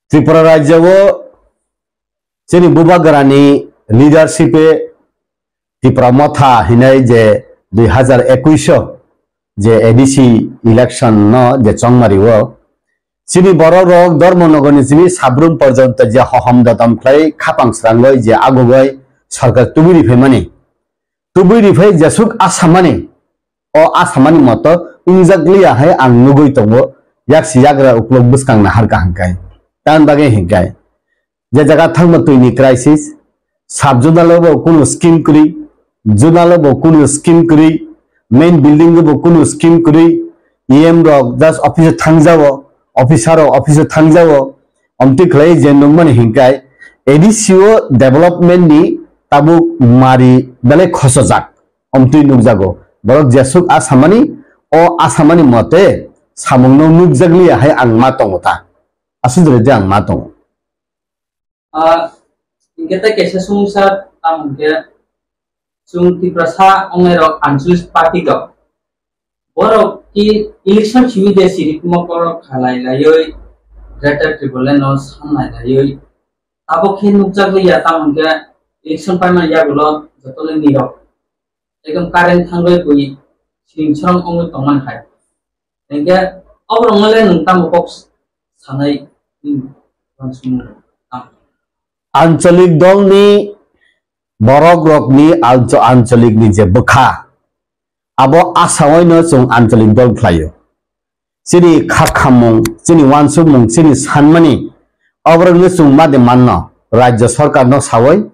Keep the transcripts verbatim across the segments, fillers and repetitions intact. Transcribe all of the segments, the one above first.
Tripura rajya o chini bubagrani leadership e Tipra Motha hinai je dui hazar ekuish o je A D C election no je chongmari o chini borok rok Dharmanagar ni simi Sabrum porjonto je hohom dotom khlai khapang srangwi je agugwi sarkar tubui riphai mani. Tubui riphai jesuk asamani, o asamani moto wngjak liya hai ang nugui tongo, yaksi yagra uklok bwskang naharka hwnkhe. Tamni bagwi hwnkhe, je jaga thangma twini crisis, sub zonal o bo kunu scheme kwrwi, zonal o bo kunu scheme kwrwi, main building o bo kunu scheme kwrwi, E M rok just office o thangjao, officer rok office o thangjao, omtwi khlai je nukmani hwnkhe A D C o development ni tabuk mari belai khosojak. Omtwi nukjago. Borok jesuk asamani, o asamani mote samungno nukjakliya hai ang ma tongo ta. Aswk jora je ang ma tongo. Ah, hingke tei kaisa sumungsa tamo hingke chwng Tiprasa ongnairok ancholish party rok. Borok ki election simi de siri kuma borok khalai laioi Greater Tipraland no samnai laioi. Abo khe nukjakliya tamo hingke election paimani yagulo jotole nirok. Ekdom current thangwi bui siring sorong wngwi tongmani hai. Hingke oborokno le nwng tamo kok sanai, hmm, uansukmung tamo? Anchalik dolni borok rokni ancho-, anchalik ni je bwkha, abo asaoino chwng anchalik dol khlaio. Chini kha khammung, chini uansukmung, chini sanmani, oborokno chwng ma de manno, rajya sorkarno sawi,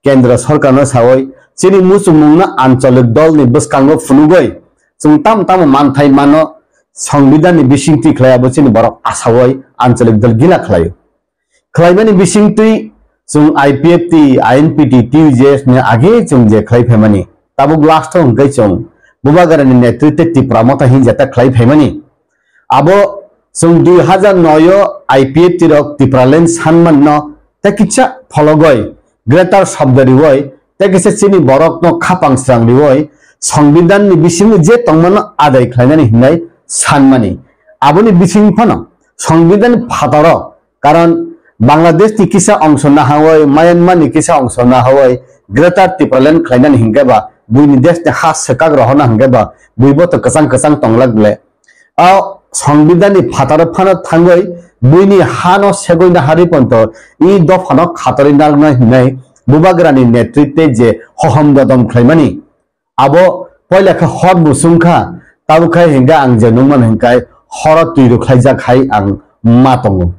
kendra sorkarno sawi, chini muchungmungno anchalik dolni bwskango phunugwi, chwng tamo tamo manthai mano, songbidanni bisingtwi khlai abo chini borok asawi anchalik dol gila khlaio. Khlaimani bisingtwi chwng I P F T, I N P T, T U J S ni age chwng je khlai phaimani. Tabuk last o hwnkhe chwng Bubagrani netritwe Tipra Motha hinwi jeta khlai phaimani. Abo chwng dui hazar noi o I P F T rok Tipraland sanmanno tei kisa phologoi Greater Shobdo rioi tei kisa chini borokno khapang srang rioi Songbidanni bisingo je tongmano adai khlainani hinwi sanmani. Aboni bising phano Songbidan phataro Karon Bangladesh ni kisa ongso nahawi, Myanmar ni kisa ongso nahawi, Greater Tipraland khlainani hingke ba, buini desh ni ha swkak rohorna hingke ba, bui bo to kwchang kwchang tonglak ble. O Songbidan ni phataro phano thangwi, buini ha no segwi naharwi ponto, i dopha no khatorwi narwkna hinwi, Bubagra ni netritwe je hohom dodom khlaimani. Abo poila khe hor musung kha, tabuk khai hingke ang je nukmano hingkai horo twi rwkhlaijak hai ang ma tongo.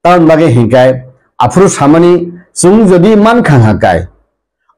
Tamoni bagwi hingkai aphuru samani chwng jodi mankha hingkai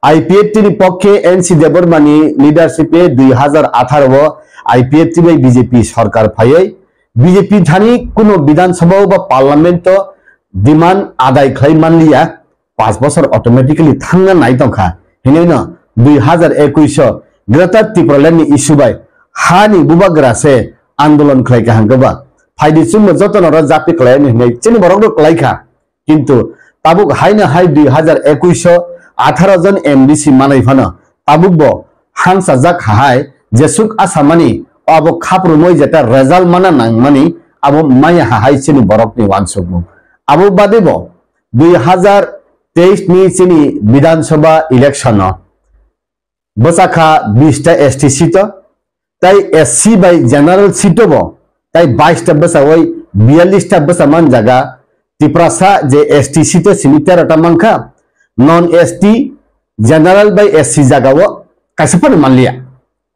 I P F T ni pokhe N C Debbarma ni leadership e dui hazar atharo o I P F T bai B J P sorkar phaiwi B J P thani kuno Bidhan Sabha o ba Parliament o demand adai khlai manliya. Pas bosor automatically thangna nai tongkha. Hinwi no dui hazar ekuish o Greater Tipraland ni issue bai ha ni bubagra se andolon khlai kaham khe ba. Phaidi chwngno jotono ro japi khlai hinwi chini borok rok khlaikha. Kintu tabuk haino hai dui hazar ekuish o atharo jon M D C manwi phano tabuk bo hamsajak hai jesuk asamani abo khaprumwi jeta result mana nangmani abo maya hai chini borokni uansukmung. Abo bade bo dui hazar teis ni chini Bidhan Sabha election o bwsakha bis ta S T seat o, tai S C bai general seat o bo, tai bais ta bwsawoi biyallis ta bwsa manjaga Tiprasa je S T seat o simi tero ta mankha, non S T general bai S C jaga o kaisa phano manliya.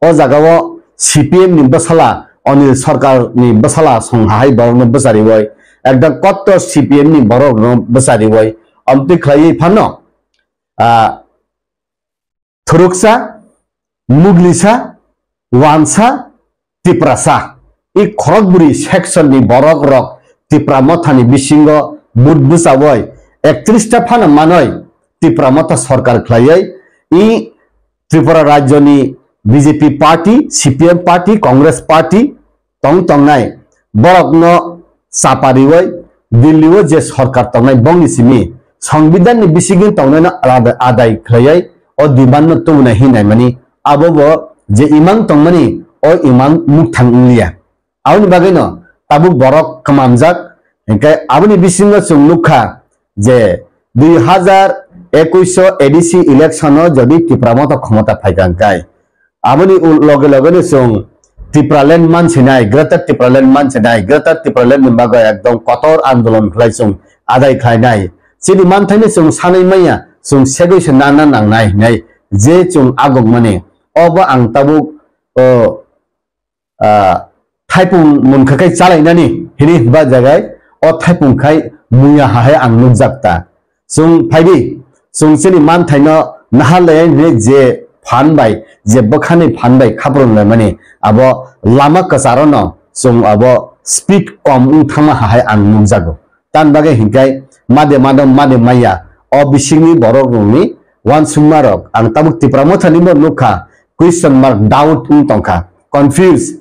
O jaga o C P M ni bwsala Anil Sarkar ni bwsala song hai borok no bwchariwi, ekdam kottor C P M ni borok no bwchariwi, amtwi khlaiwi phano, ah, Thuruksa, Muglisa, Wansa, Tiprasa. I khorokbwrwi section ni borok rok Tipra Motha ni bisingo vote bwchawoi ektris ta phano manoi Tipra Motha sorkar khlaiwi i Tripura rajyo ni B J P party, C P M party, Congress party, tong tongnai borokno chapariwi Delhi o je sorkar tongnai bongni simi Songbidan ni bisingtwi tongnaino alada adai khlaiwi o demand no tubunai hinwi naimani abo bo je imang tongmani o imang mukthang wngliya. Aboni bagwino tabuk borok kwmamjak, Hinkhe aboni bisingo chwng nukha je dui hazar ekush o A D C election o jodi Tipra Motha khomota phaikha hinkhe aboni u-, loge loge no chwng Tipraland mansinai, Greater Tipraland mansinai, Greater Tipraland ni bagwi ekdom kotor andolon khlai chwng adai khlainai. Chini manthaino chwng sanwi manya, chwng segwi se nana nangnai hinai je chwng agokmani. Obo ang tabuk, o, ah, thaipung munkha khe chalainani hini ba jagai o thaipung khai muya hahai ang nukjak ta. Chwng phaidi, chwng chini manthaino naharlaiya hwnwi je phan bai, je bwkhani phan bai khaprung laimani abo lama kwcharono chwng abo speed kom wng thangma hahai ang nukjago. Tamni bagwi hinkhe made madam made maya o bisingni borok rokni uansukma rok ang tabuk Tipra Mothani bo nukha, question mark, doubt wng tongkha, confuse.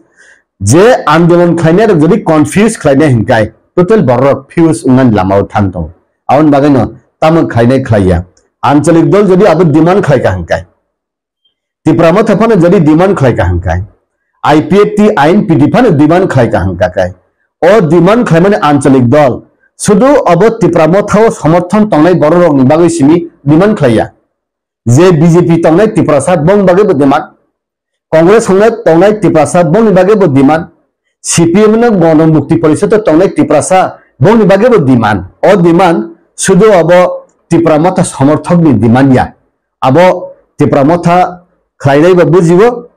Je andolon khlainai rok jodi confuse khlainai hinkhe total borok fuse wngnani lamao thang tongo. Aboni bagwino tamo khlainai khlaiya. Anchalik dol jodi abo demand khlaikha hinkhe, Tipra Motha phano jodi demand khlaikha hinkhe, I P F T, I N P T phano demand khlaikha hinkha khe, o demand khlaimani anchalik dol sudu obo Tipra Motha o somorthon tongnai borok rokni bagwi simi demand khlaiya. Je B J P tongnai Tiprasa bongni bagwi bo demand, Congress hwnna tongnai Tiprasa bongni bagwi bo demand, C P M no Gono Mukti Porishad o tongnai Tiprasa bongni bagwi bo demand. O demand sudu abo Tipra Motha somorthokni demand ya. Abo Tipra Motha khlainai bo bujio,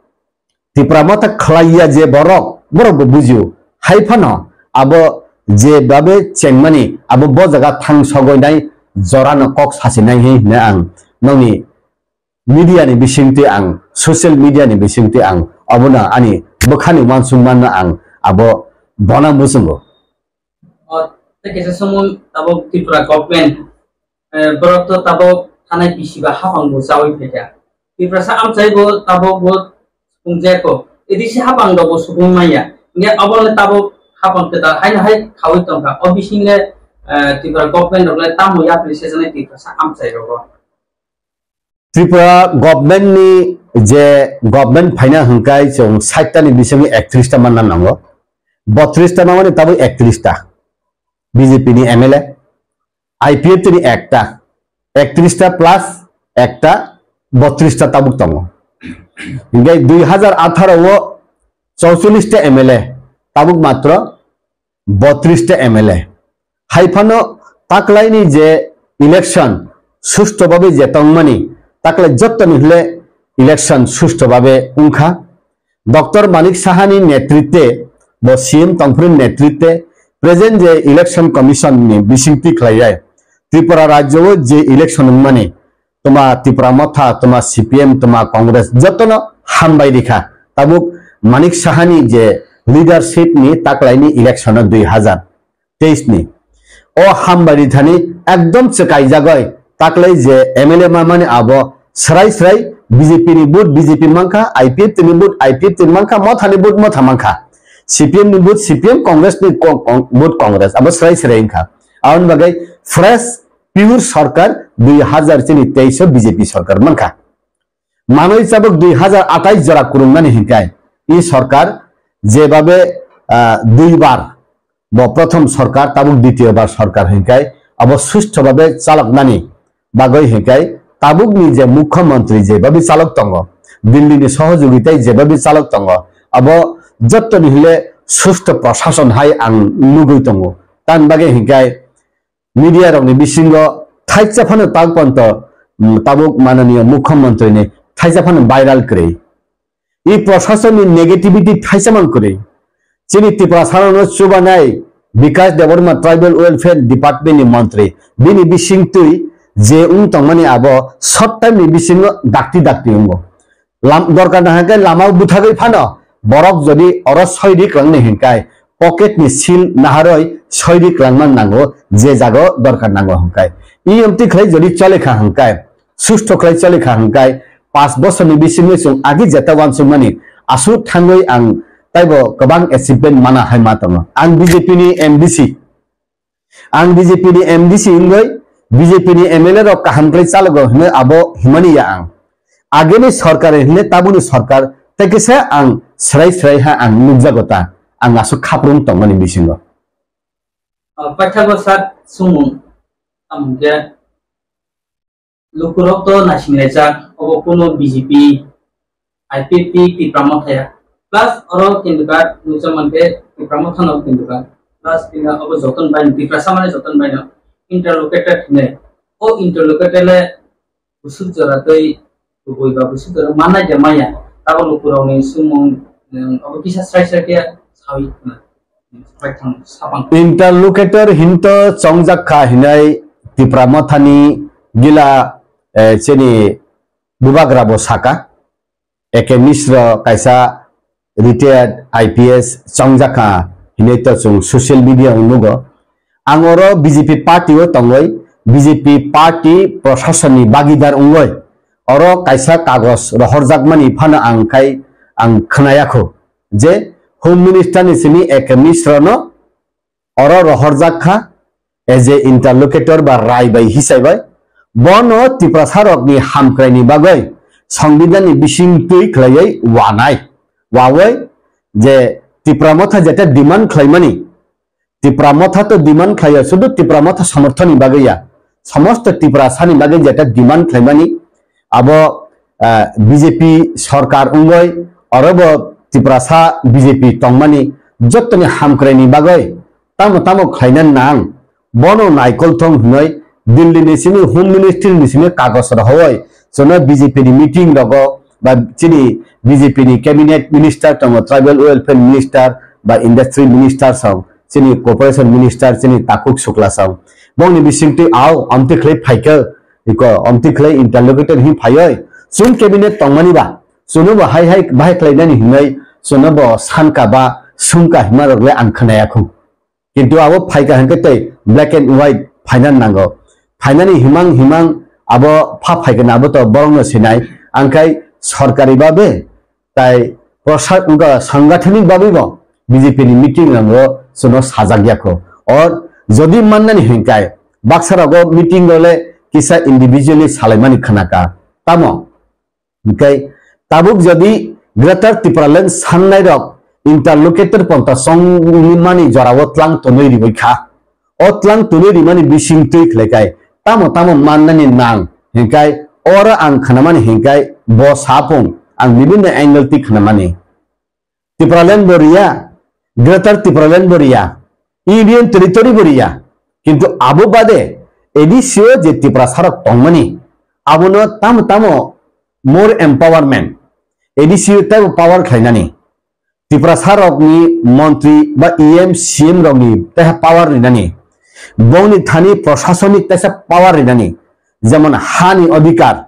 Tipra Motha khlaiya je borok, borok bo bujio. Hai phano abo je babe chengmani abo bo jaga thang sogoinai jorano kok sasinai hinwi ang nokni media ni bisingtwi ang, social media ni bisingtwi ang, obono ani bwkhani uansukmano ang abo bona muchungo. O, tei kaisa somo tabuk Tripura government, eh, borok to tabuk thanai bisi ba hapang bo chawi phaikha. Tiprasa amchai bo tabuk bo sukjako. A D C hapang rok bo sukung manya. Nge obo le tabuk hapang kwtal haino hai khawi tongkha. O bising le, eh, Tripura government rok le tamo yapri sejaknai Tiprasa amchai rogo. Tripura government ni je government phaina hwnkhe chwng sait ta ni bisingo ektris ta manna nango. Botris ta mangmani tabuk ektris ta B J P ni M L A, I P F T ni ekta, ektris ta plus ekta, botris ta tabuk tongo. Hinkhe dui hazar atharo o chorchollis ta M L A, tabuk matro botris ta M L A. Hai phano taklaini je election susto babe je tongmani, taklai jottoni hwle election susto babe wngkha. Doctor Manik Sahani netritwe, bo C M tongphuru netritwe, present je election commission ni bisingtwi khlaiyai. Tripura rajyo o je election wngmani, toma Tipra Motha, toma C P M, toma Congress, jotono hambai rikha. Tabuk Manik Sahani je leadership ni taklaini election o dui hazar teis ni. O hambai rithani ekdom chwkaijagoi taklai je M L A mamani abo srai srai B J P ni vote B J P mankha, I P F T ni vote I P F T mankha, Motha ni vote Motha mankha, C P M ni vote C P M, Congress ni ko-, ko-, vote Congress, abo srai srai wngkha. Aboni bagwi fresh pure sarkar dui hazar chini teis o B J P sarkar mankha. Manwi chabuk dui hazar athais jora kwrwngmani hinkai i sarkar jebabe, ah, duibar bo prothom sarkar tabuk ditiyo bar sarkar hinkai abo susto babe chaloknani bagwi hinkai tabukni je mukhyamantri jebabe chalok tongo, Delhi ni sohojogitai jebabe chalok tongo, abo jottoni hile susto prashason hai ang nugwi tongo. Tamni bagwi hinkai media rokni bisingo thaisa phano tak ponto, mm, tabuk mananiya mukhyamantri ni thaisa phano viral kwrwi. I prashason ni negativity thaisa man kwrwi. Chini Tiprasa rokno chubanai Bikash Debbarma Tribal Welfare Department ni montri bini bisingtwi je wng tongmani abo short time ni bisingo dakti dakti wngo. Lam-, dorkar nahakhe lama bwthagwi phano borok jodi oro soi ri kwlangni hinkai pocket ni seal naharoi soi ri kwlangma nango, je jago dorkar nango hinkai. E M T khlai jodi chole kha hinkai, susto khlai chole kha hinkai, pas bosorni bisingo chwng agi jeta uansukmani aswk thangwi ang taibo kwbang achievement mana hai ma tongo. Ang B J P ni M D C, Ang B J P ni M D C wngwi B J P ni M L A rok kaham khlai chalogo hwnwi abo himani ya ang. Ageni sorkar hwnwi tabukni sorkar tei kisa ang srai srai ha ang nukjago ta. Ang aswk khaprung tongmani bisingo. Ah, paithago sat sumung, tamo hwnkhe lukurok to naisinglaijak, obo kuno B J P, I P F T, Tipra Motha ya. Plus oro kendukar nukjak mankhe Tipra Motha no kendukar. Plus tini obo joton bai, Tiprasa mane joton bai no interlocutor hinwi. O interlocutor le busuk jora tei kubui ba busuk jora manai de maya. Tabo lukurokni sumung, um, obo kisa srai srai khe sawi khna. Bai thang sapang. Interlocutor hinto chongjak kha hinai Tipra Mothani gila, eh, chini bubagra bo saka. A K Misra kaisa retired I P S chongjak kha hinwi to chwng social media o nugo. Ang oro B J P party o tongwi B J P party proshasonni bagidar wngwi oro kaisa kagoj rohorjakmani phano ang khai ang khwnayakho je Home Minister ni simi A K Misra no oro rohorjak kha as a interlocutor ba rai bai hisai bai. Bono Tiprasa rokni hamkraini bagwi Songbidanni bising twi khlaiwi wanai. Wawi je Tipra Motha jeta demand khlaimani, Tipra Motha to demand khlaiya, sudu Tipra Motha somorthoni bagwi ya. Somosto Tiprasani bagwi jeta demand khlaimani, abo, ah, B J P sorkar wngwi, orobo Tiprasa B J P tongmani jottoni hamkraini bagwi tamo tamo khlaina nang, bono naikol thong hwnwi Delhi ni simi Home Ministry ni simi kagoj rohoi, chwngno B J P ni meeting rogo ba chini B J P ni cabinet minister tongo, tribal welfare minister ba industry minister song, chini cooperation minister, chini Takhuk Sukla song. Bongni bisingtwi au amtwi khlai phaikha, iko amtwi khlai interlocutor hi phaioi, chwng cabinet tongmani ba, chwngno bo hai hai bahai khlainani hinwi, chwngno bo sanka ba sungka hima rok le ang khwnaya khu. Kintu abo phaikha hwnkhe tei black and white phaina nango. Phainani himang himang abo pha phaikha na abo to borokno sinai. Angkhai sorkari babe tai prosa-, wngkha sangathanik bagwi bo B J P ni meeting rango chwngno sajak yakho. Or jodi mannani hinkai baksa rogo meeting role kisa individually salaimani khnaka. Tamo? Hinkhe tabuk jodi Greater Tipraland sannai rok interlocutor ponta chongmani jorao tlang tonwi riwi kha. O tlang tonwi rimani bising twi khlaikai tamo tamo mannani nang hinkai oro ang khnamani hinkai bo sapung ang bibinno angle twi khnamani. Tipraland bo riya, Greater Tipraland bo riya, Union Territory bo riya. Kintu abo bade A D C o je Tiprasarok tongmani, abono tamo tamo more empowerment, A D C o teibo power khlainani, Tiprasarokni montri ba E M, C M rokni teiha power rinani, bongni thani proshasonni teisa power rinani, jemon hani odhikar,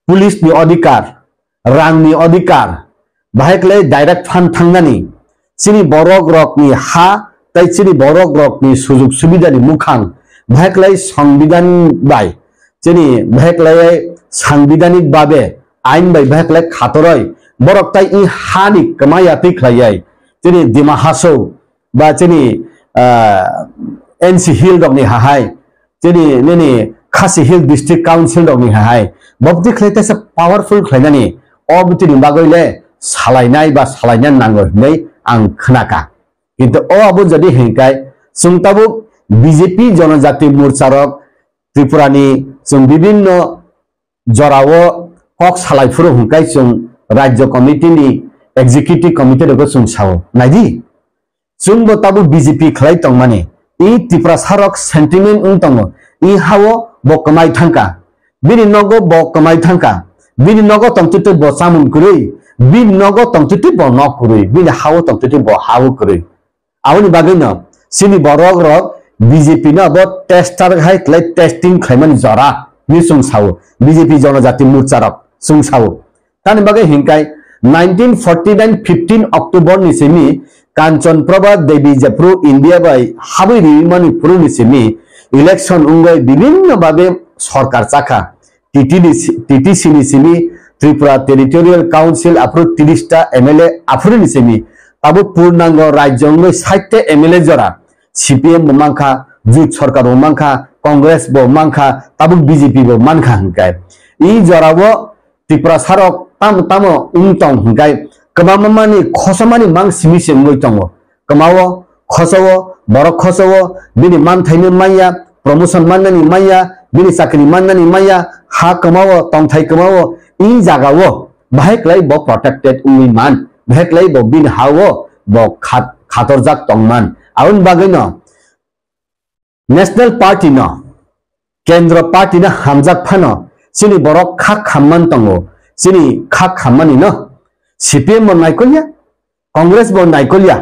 police ni odhikar, rang ni odhikar, bahai khlai direct fund thangnani, chini borok rokni ha tei chini borok rokni sujuk subida ni mukhang, bahai khlai songbidan bai, chini bahai khlai sangbidanik babe ain bai bahai khlai khatoroi borok tai i ha ni kwmaya twi khlaiai, chini Dima Hasao, ba chini, ah, N C Hill rokni hahai, chini nini Khasi Hill District Council rokni hahai, bobdi khlai teisa powerful khlainani, o bwtwini bagwi le salainai ba salaina nango hinwi ang khnaka. Kintu o abo jodi hinkai, chwng tabuk B J P Jonojati Morcha rok Tripura ni chwng bibinno jorao kok salai phuru hwnkai chwng Rajya Committee ni Executive Committee rogo chwng sao. Naidi? Chwngbo tabuk B J P khlai tongmani. I Tiprasarok sentiment wng tongo. I hao bo kwmai thangka. Bini nogo bo kwmai thangka. Bini nogo tongtwtwi bo chamung kwrwi. Bini nogo tongtwtwi bo nok kwrwi. Bini hao tongtwtwi bo hao kwrwi. Aboni bagwino chini borok rok B J P no bo tester hai khlai testing khlaimani jora hinwi chwng sao, B J P Jonojati Morcha rok chwng sao. Tani bagwi hinkai nineteen forty nine fifteen October ni simi Kanchan Prabha Devi jephru India bai habwi riwi mani phuru ni simi election wngwi bibinno babe sorkar chakha. T T D C, T T C ni simi Tripura Territorial Council aphuru tiris ta M L A aphuru ni simi tabuk purnango rajyo wngwi sait ta M L A jora C P M bo mankha, Jut Sarkar bo mankha, Congress bo mankha, tabuk B J P bo mankha hwnkhe. I jorao Tiprasarok tamo tamo wng tong hwnkhe kwbangma mani khosomani mang simi se wngwi tongo. Kwmao khosao, borok khosao, bini manthaino manya, promotion mannani manya, bini chakri mannani manya, ha kwmao, tongthai kwmao, i jagao bahai kwlai bo protected wngwi man, bahai kwlai bo bini ha-o bo khat-, khatorjak tongman. Aboni bagwino National Party no, Kendra Party no hamjak phano chini borok kha khamman tongo, chini kha khammani no C P M bo naikolya, Congress bo naikolya.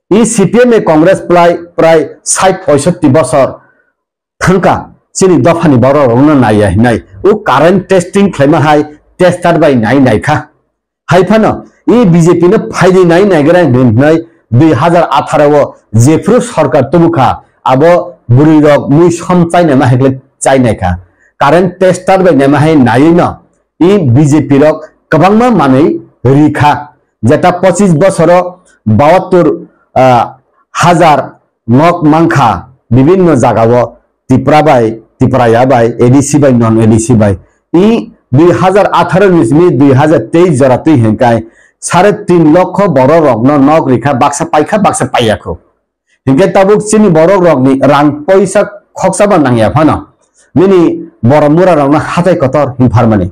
I C P M e Congress prai, prai sait poisotti bosor thangka chini dophani borok rokno naiya hinai. U current testing khlaima hai tester bai nai naikha. Hai phano i B J P no phaidi nai naigra hinwi dui hazar atharo o jephru sorkar tubukha, abo bwrwi rok mui som chainai ma hekle chainaikha. Current tester bai naima hai naiwi no i B J P rok kwbangma manwi rikha. Jeta pochis bosoro bahattur, ah, hazar nok mankha bibinno jagao Tipra bai, Tipraya bai, A D C bai, non A D C bai. I dui hazar atharo ni simi dui hazar teis jora twi hinkai sare tin lokho borok rokno nok rikha, baksa paikha, baksa paiyakho. Hinkai tabuk chini borok rokni rang poisa khoksa ba nangya phano. Nini borok mura rokno hatai kotor hin pharmani.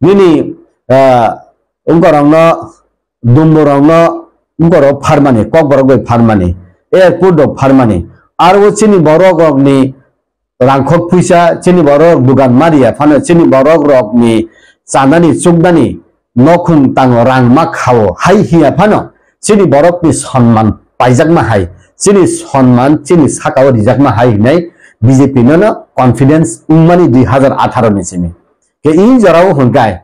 Nini, ah, ungkorokno, dumborokno, ungkorok pharmani, kokborok bai pharmani, airport rok pharmani. Aro chini borok rokni rangkhok puisa, chini borok dugan maria phano, chini borok rokni chanani chuknani nokhung tango rang ma khao hai hiya phano, chini borokni sonman paijakma hai, chini sonman chini sakao rijakma hai hinai B J P nono confidence wngmani dui hazar atharo ni simi. Ke i jorao hwnkai,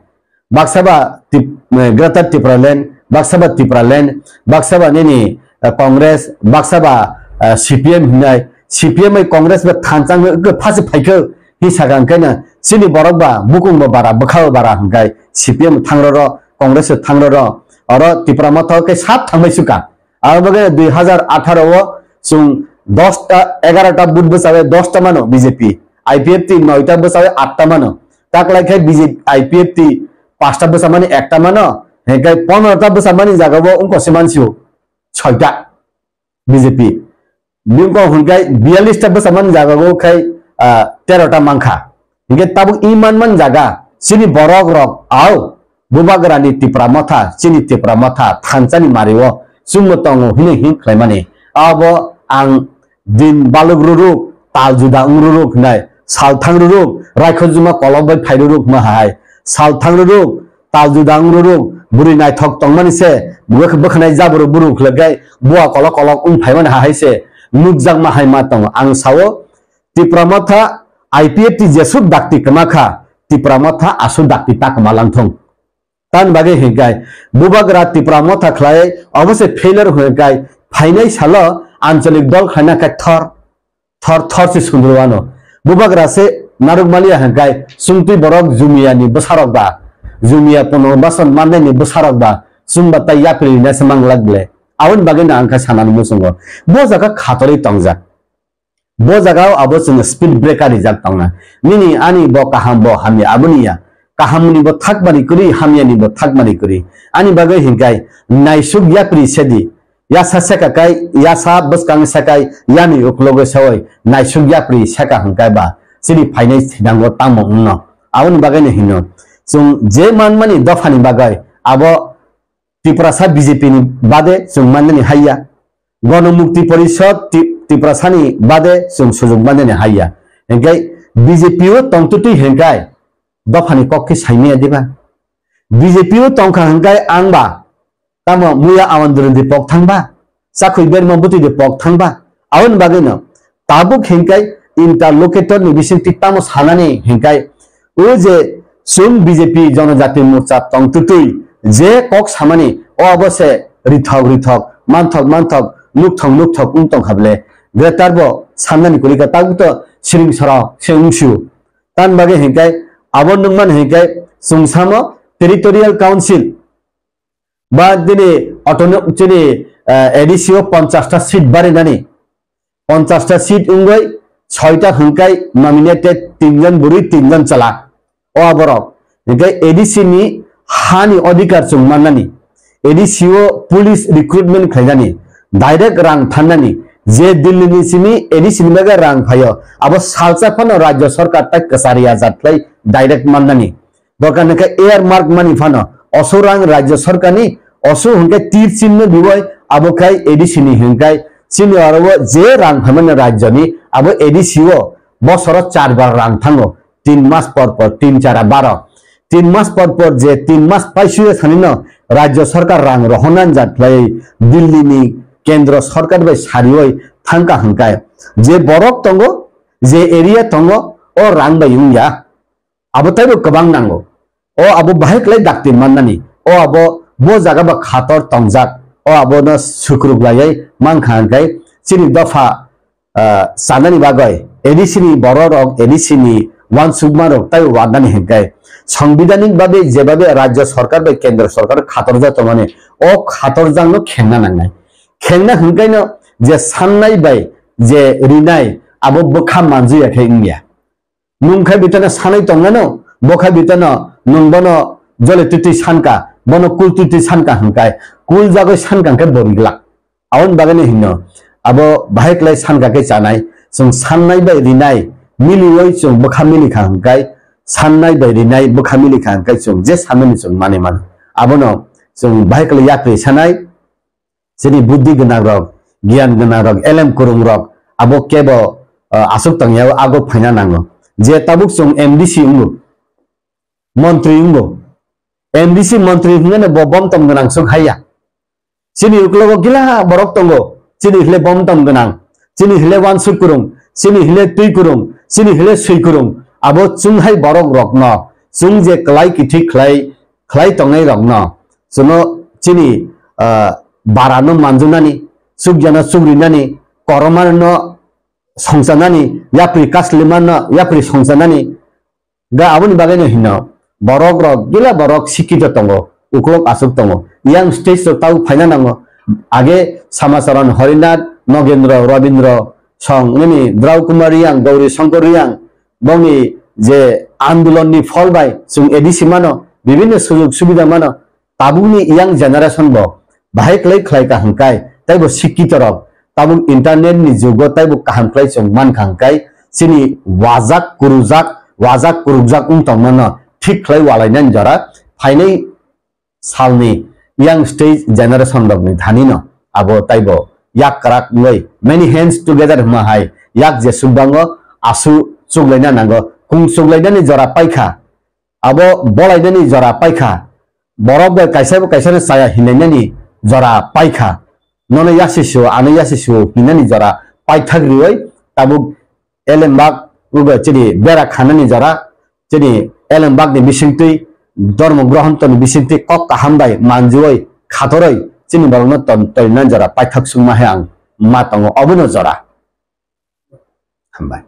baksa ba Tip-, eh, Greater Tipraland, baksa ba Tipraland, baksa ba nini, eh, Congress, baksa ba, eh, C P M hinai, C P M bai Congress ba thanchang wngkhe phasi phaikhe hi sakha hwnkhe na chini borok ba bukung ba bara bwkha ba bara hwnkai C P M thangroro, Congress thangroro, oro Tipra Motha khe sab thangbai suka. Abo bagwi dui hazar atharo o chwng dosta, egarota vote bwchawi dosta mano B J P, I P F T noita bwchawi atta mano. Taklai khe B J P, I P F T pasta bwchamani ekta mano, hingkhe ponorota bwchamani jagao wngkose mansio soita B J P. Bini kok hwnkhe biyalista bwchamani jagao khai, ah, terota mankha. Hingkhe tabuk i manman jaga chini borok rok au bubagrani Tipra Motha, chini Tipra Motha thansani mario chwngno tongo hwnwi him khlaimani. Abo ang din baluk ruruk, tal juda wng ruruk hinai, sal thang ruruk, raikhorjuma kolok bai phai ruruk hwnma hai, sal thang ruruk, tal juda wng ruruk, bwrwi naithok tongmani se, bwkh-, bwkhanai jabru buru khlwkhe bua kolok kolok wng phaimani hai se, nukjakma hai ma tongo. Ang sao, Tipra Motha I P F T jesuk dakti kwma kha, Tipra Motha asuk dakti ta kwma langthung. Tamni bagwi hwnkhe bubagra Tipra Motha khlai obo se failure hwnkhe phainai salo ancholik dol khlaina khe thor, thor, thor se sundru ano. Bubagra se narwk maliya hwnkhe chwngtwi borok Jumia ni bwsarok ba, Jumia Punorbasan mannaini bwsarok ba chwngba tai yapri rina se manglak ble. Aboni bagwi no ang khe sanani muchungo. Bo jaga khatorwi tongjak. Bo jagao abo chwngno speed breaker rijak tongna. Nini ani bo kaham bo hamya aboni ya. Kaham ni bo thakmani kwrwi, hamya ni bo thakmani kwrwi. Ani bagwi hinkai naisuk yapri sedi. Yasa seka kai, yasa bwskang sekai, yani uklogo sewoi naisuk yapri seka hwnkai ba. Chini phainai sinango tamo wngno. Aboni bagwi no hino. Chwng je manmani dophani bagwi abo Tiprasa B J P ni bade chwng mannani haiya. Gono Mukti Porishod Ti-, Tiprasani bade chwng sujuk mannani haiya. Hingkai B J P o tongtwtwi hingkai dophani kok khe saimaya diba? B J P o tongkha hingkai ang ba tamo muya awan durudi pok thangba? Chakhwi berma bwtwi de pok thangba? Aboni bagwino tabuk hingkai interlocutor ni bisingtwi tamo sanani hingkai o je chwng B J P Jonojati Morcha tongtwtwi je kok samani o abo se rithok rithok, manthok manthok, nukthok nukthok wng tongkha ble. Greater bo sannani kwrwi kha tabuk to siring sora se wngsio. Tamni bagwi hingkai abo nukmani hingkai chwng samo territorial council ba dini autono-, chini, eh, A D C o ponchash ta seat barinani, ponchash ta seat wngwi soita hwnkhe nominated tinjon bwrwi tinjon chwla. O borok hwnkhe A D C ni hani odhikar chwng mannani, A D C o police recruitment khlainani, direct rang thannani, Je Delhi ni simi A D C ni bagwi rang phaio, abo salsa phano Rajya Sarkar tai kwchari ajat khlai direct mannani. Dokan hwnkhe earmark mani phano oso rang Rajya Sarkar ni, oso hwnkhe tir chinno biwai abo khai A D C ni hwnkhe chini oro o je rang phaimani Rajya ni abo A D C o bosoro char bar rang thango, tin mas por por, tin chara baro. Tin mas por por je tin mas paisuya sanino Rajya Sarkar rang rohorna jat khlai Delhi ni Kendra Sarkar bai sarioi thangka hwnkhe je borok tongo, je area tongo, o rang bai wngya. Abo taibo kwbang nango. O abo bahai khlai dakti mannani. O abo bo jaga ba khator tongjak. O abono sukruk laiwi mankha hwnkhe chini dopha, ah, chanani bagwi A D C ni bororok, A D C ni wansukmarok taibo warnani hwnkhe songbidanik babe jebabe Rajya Sarkar bai Kendra Sarkar khatorjak tongmani, o khatorjakno khengna nangnai. Khengna hwnkhaino je sannai bai je rinai abo bwkha manjuya khe wngya. Nwng khai bitano sanai tongnano, bo khai bitano nwng bono jole twtwi sanka, bono kul twtwi sanka hwnkhe, kul jagwi sanka hwnkhe bo riglak. Aboni bagwino hino, abo bahai khlai sanka khe chanai, chwng sannai bai rinai, milioi chwng bwkha milikha hwnkhe, sannai bai rinai bwkha milikha hwnkhe chwng je sanmani chwng manwi mano. Abono chwng bahai khlai yapri sanai, chini buddhi gwnang rok, giyan gwnang rok, elem kwrwng rok, abo kebo, uh, aswk tongya o ago phaina nango. Je tabuk chwng M D C wngo, montri wngo. M D C montri hwnkheno bo bomtom gwnang swk haiya. Chini uklogo gila borok tongo, chini hile bomtom gwnang, chini hile wansuk kwrwng, chini hile twi kwrwng, chini hile swi kwrwng. Abo chwng hai borok rokno, chwng je kwlai kithi khlai khlai tongnai rokno, chwngno chini, ah, barano manjunani, chukjano chukrinani, koromano songchanani, yapri kaslimano yapri songchanani. Ga aboni bagwino hino, borok rok, gila borok sikito tongo, uklok aswk tongo. Yang stage rok tabuk phaina nango. Age Samacharan Horinath, Nogendra, Rabindra Song, nini Drau Kumar Riang, Gauri Shankar Riang, bongni je andolon ni phol bai chwng A D C mano, bibinno sujog subida mano, tabukni young generation bo bahai khlai khlai ka hwnkhe, tei bo sikito rok tabuk internet ni jugo tei bo kaham khlai chwng mankha hwnkhe, chini wajak kurujak, wajak kurukjak wng tongmano thik khlai walainani jora phainai salni young stage generation rokni thanino abo taibo yak kwrak wngwi many hands together hwnma hai yak jesuk bango asu chuklaina nango, kung chuklainani jora paikha, abo bolainani jora paikha, borok bai kaisa bo kaisano chaya hinlainani jora paikha, nono yasi sio, ano yasi sio hinani jora paithak riwi tabuk elembak ugo chini bera khanani jora, chini elembakni bisingtwi, dhormo grohontoni bisingtwi kok kaham bai manjui khatoroi chini borokno ton-, toina jora paithak sungma hai ang ma tongo obono jora. Hambai.